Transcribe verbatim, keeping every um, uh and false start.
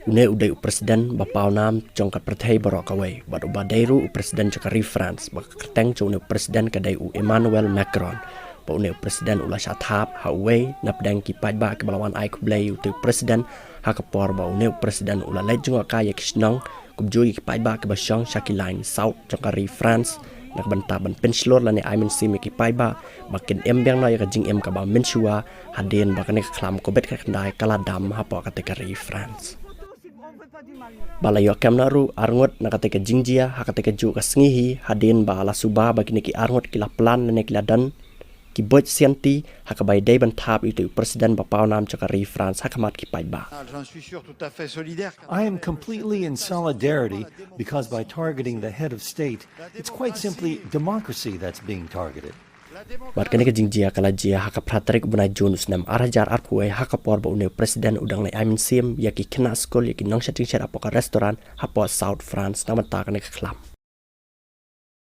Une u dei u president ba pawnam jong ka pyrthei baroh kawei, bad uba dei ruh u president jong ka ri France, ba ka kyrteng jong une u president ka dei u Emmanuel Macron. Ba une u president u la shah thap ha uwei napdeng ki paidbah kiba la wan ai khublei ïa utei u president, ha ka por ba une u president u la leit jngoh kai ïa ki shnong, kumjuh ïa ki paidbah kiba shong sha ki lain south jong ka ri France, na ka bynta ban pynshlur lane ai mynsiem ïa ki paidbah ba kin im biang noh ïa ka jingim kaba mynshuwa, hadien ba kane ka khlam Covid khatkhyndai ka la dam hapoh katei ka ri France. Ba la ïoh kem noh ruh arngut na katei ka jingjia ha katei kajuh ka sngi hi, hadien ba la suba ba kine ki arngut ki la plan lane ki la don ki buit sianti ha kaba ïadei ban thap ïa utei u president ba pawnam jong ka ri France ha khmat ki paidbah. I am completely in solidarity because by targeting the head of state, it's quite simply democracy that's being targeted. Bad kane ka jingjia ka la jia ha ka phra tarik u bnai Jun u snem ar hajar arphew wei, ha ka por ba une u president u dang leit ai mynsiem ïa ki khynnah skul, ïa ki nongshad jingshet hapoh ka restaurant hapoh South France na ka bynta kane ka khlam.